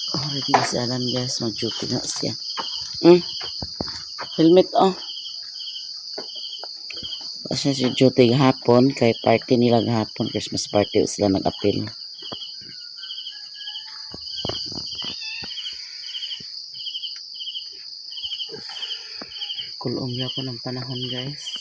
Already na si Alan, guys, mag-duty na siya. Helmet oh. Kasi si duty gahapon kay party nila gahapon, Christmas party sila nag-apil. Kulong ko ng panahon, guys.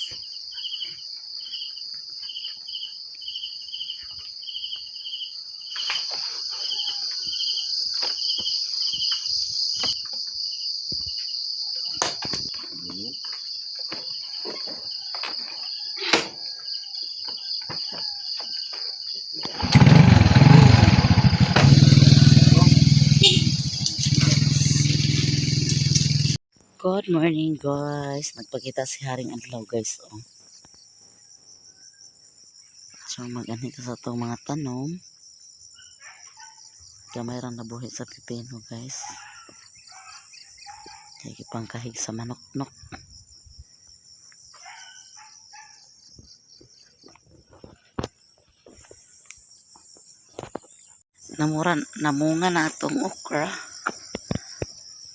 Good morning, guys. Nagpakita si Haring Adlaw, guys. Oh. So mag-anhi ta sa atong mga tanom. Gamay rang nabuhi sa pipino, guys. Kay gipangkahig sa manoknok. Namuran, namunga na atong okra.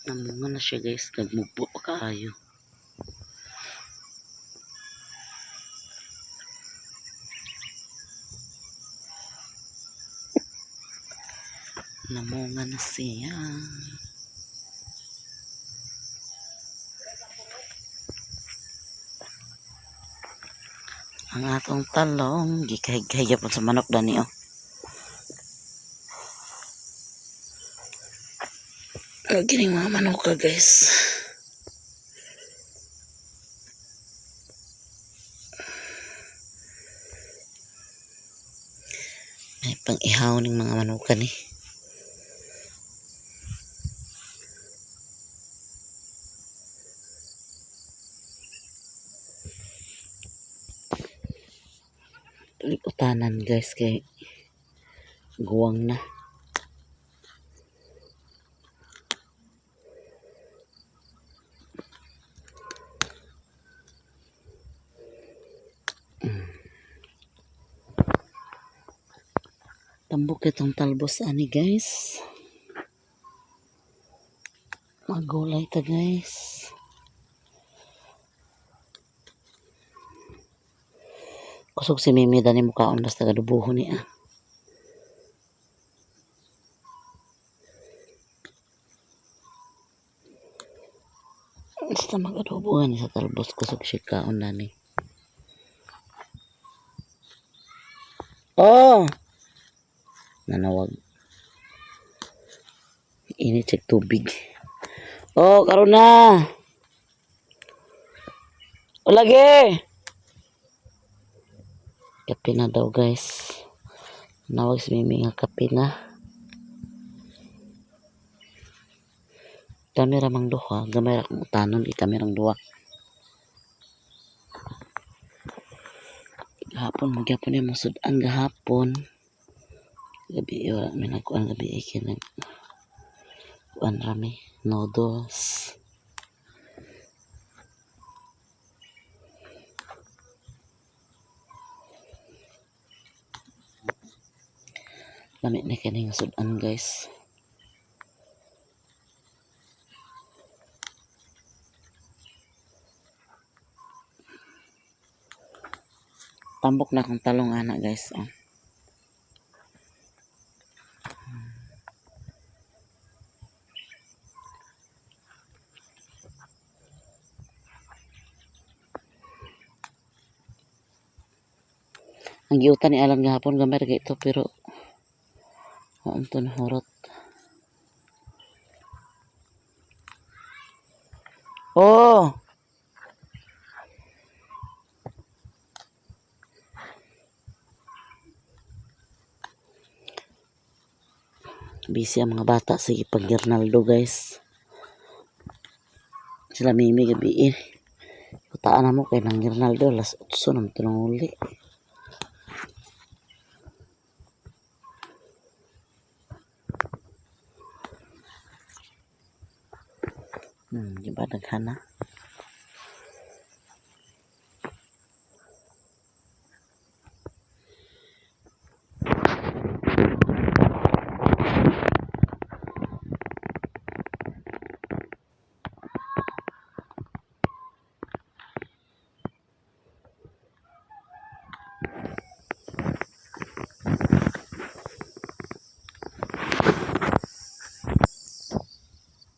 Namunga na siya, guys. Nagmugbo pa kaayo. Namunga na siya. Ang atong talong, gikahig-kahig po sa manok dani oh. Ang kining mga manok ka, guys. May pang-ihaw ning mga manukan ni. Liutanan, guys, kay guwang na. Tambok itong talbos ani, guys. Magulay ta, guys. Kusog si Mimi dani mukaon basta gadubuho niya. Basta mag-adobo ni sa talbos, kusog siya kaon nani. Oh! Nanawag. Init siya tubig. Oh, karon na. O lagi. Kape na daw, guys. Nawag si Mimi nga kape na. Kami ra mang duha, gamay ra kong utanon, kami rang duha. Gahapon magyapon yung sudan gahapon. Gabi wala mi nagkuan gabi eh, kay nag kuan rami noodles. Lami na kini nga sudan, guys. Tambok na akong talong ana, guys. Oh. Ang giutan ni Alan gahapon gamay ra ito pero wa to nahurot. Oh! Busy ang mga bata sige pag Ronaldo, guys. Sila Mimi gabi eh. Utaan na mo kay nang Ronaldo alas 8 na ito uli. Di ba daghana?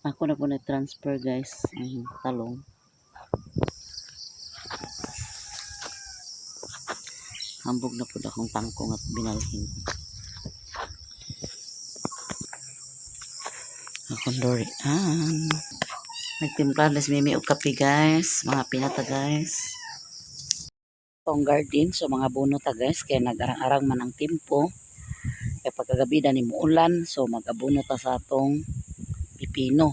Ako na po na-transfer, guys, ang talong. Hambog na po akong tangkong at binalhin. Akong durian. Nagtimpla na si Mimi og kape, guys. Mga pinata, guys. Itong garden, so mga buno ta, guys, kaya nag-arang-arang man ang timpo. Kaya pagkagabi na ni muulan, so mag-abuno ta sa atong pipino.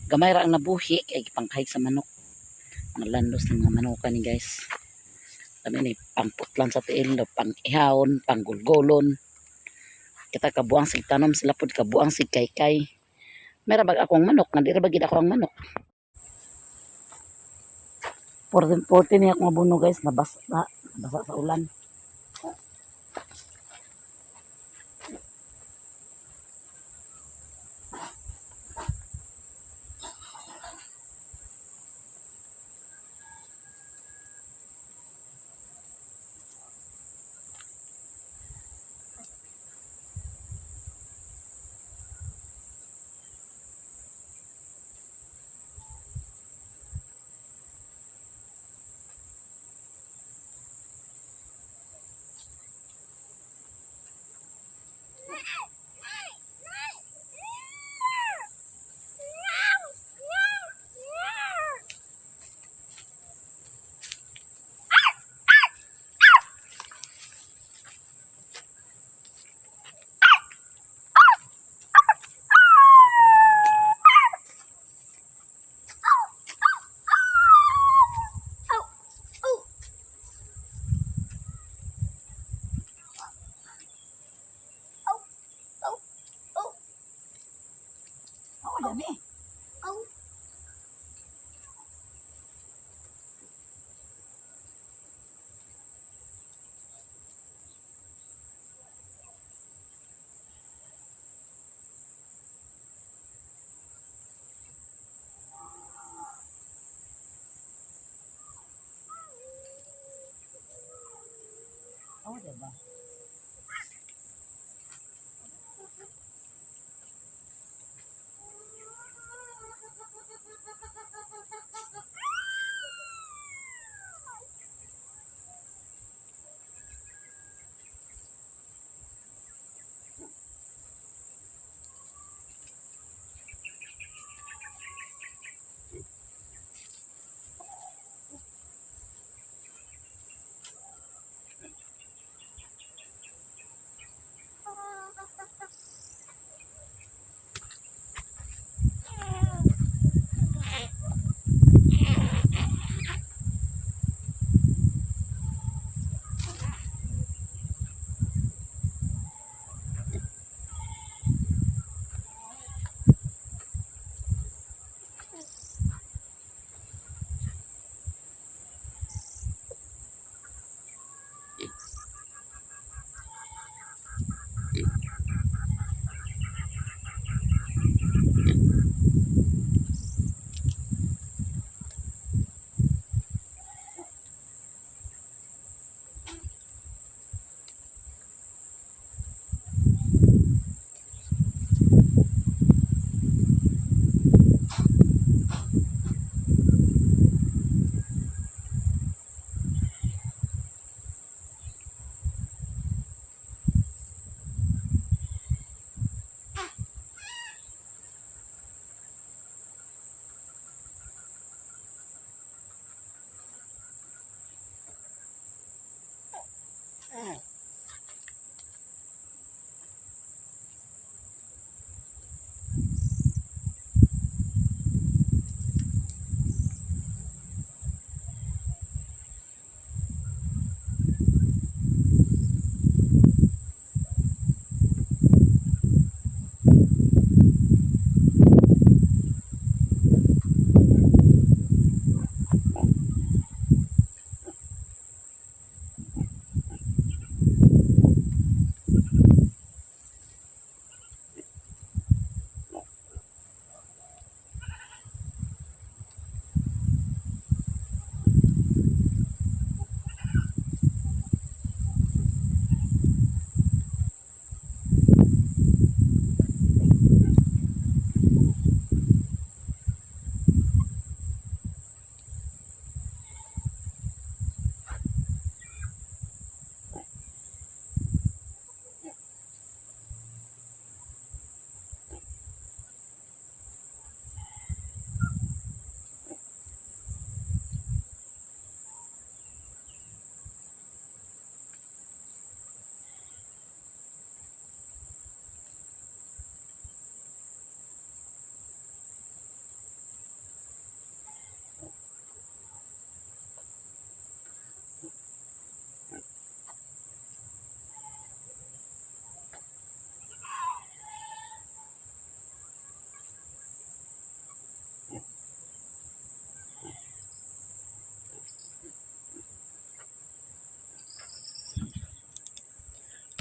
Gamay ra ang nabuhi kay gipangkahig sa manok. Mga landos ng mga manukan ni, guys. Kami ni pangputlan sa tiil, no, pang ihawon, panggulgulon. Kita kabuang sig tanom, sila pud kabuang sig kaykay. Meron bag akong manok, nga di ra ba gid ako ang manok. 14 14 niya akong abuno, guys, nabasa, nabasa sa ulan. Oh, dami. Oh, diba?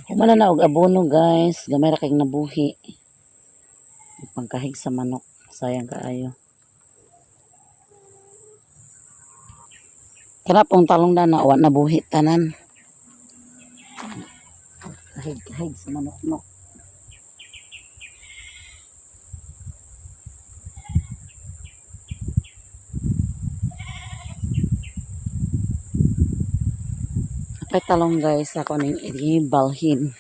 Humana na og abono, guys. Gamay ra kay nabuhi. Pangkahig sa manok. Sayang kaayo. Kana pong talong na wa nabuhi tanan. Kahig-kahig sa manok no. Apay talong, guys, ako ning ibalhin.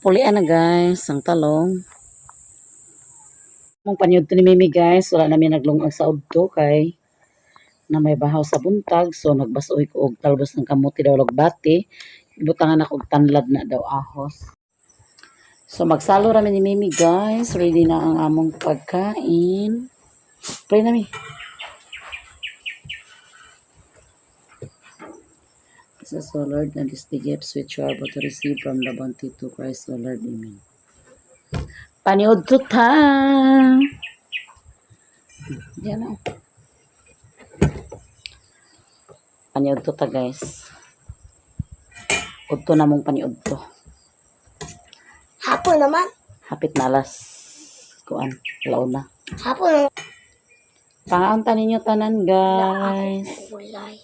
Pulian na, guys, ang talong. Mong panyud ni Mimi, guys, wala namin naglungag sa udto kay na may bahaw sa buntag, so nagbasoy ko og talbos ng kamuti daw og bati. Ibutangan ako og tanlad na daw ahos. So magsalo ra mi ni Mimi, guys. Ready na ang among pagkain. Pray na mi. Jesus, O Lord, and this the gifts which you are about to receive from the bounty to Christ, O Lord. Amen. Paniud to ta. Yan o. Paniud to ta, guys. Udto na mong paniud to. Hapon naman. Hapit na alas kuan, alauna. Hapon naman. Pangaunta ninyo tanan, guys. Kulay.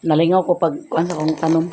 Nalingaw ko pag kuan sa akong tanom.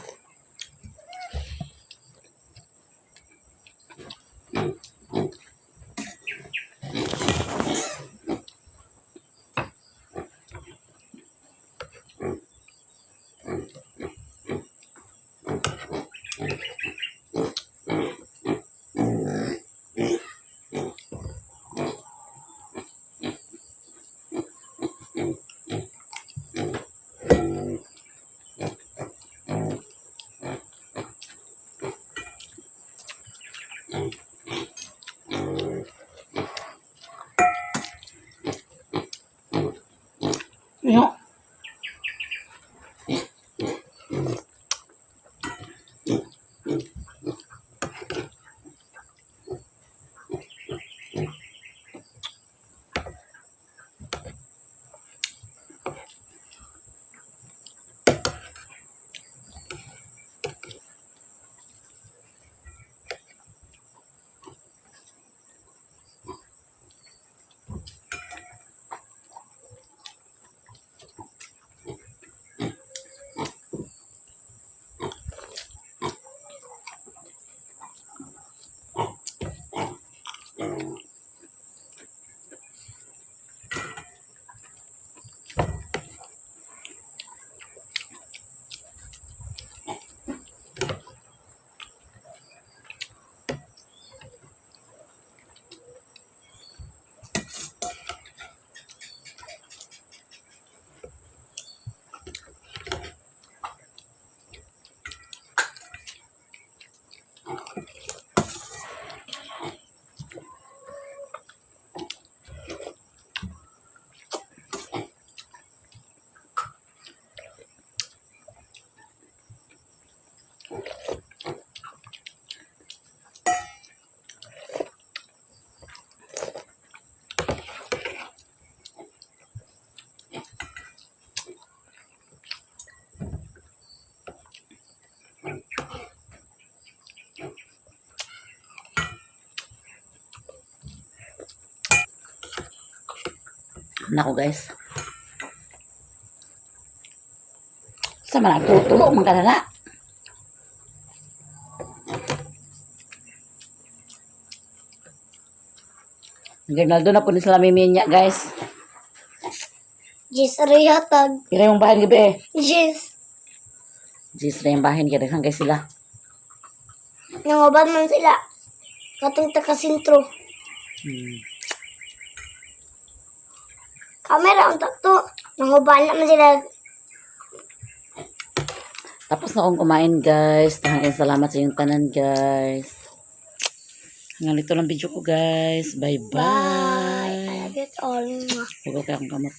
Yo. Nako, guys. Sa man tulo man ka na. Ginaldo na po ni sila mimi niya, guys. Jis rihatag. Pila yung bahin gabi eh. Jis. Jis na yung bahin kaya daghan kay sila. Nanguban man sila. Katong taga-sentro. Kamera ang tato. Nanguban naman sila. Tapos na akong kumain, guys. Daghang salamat sa inyong tanan, guys. Hanggang dito lang video ko, guys. Bye-bye. Bye. I love you all. Mwah. Huwag kayong kamot.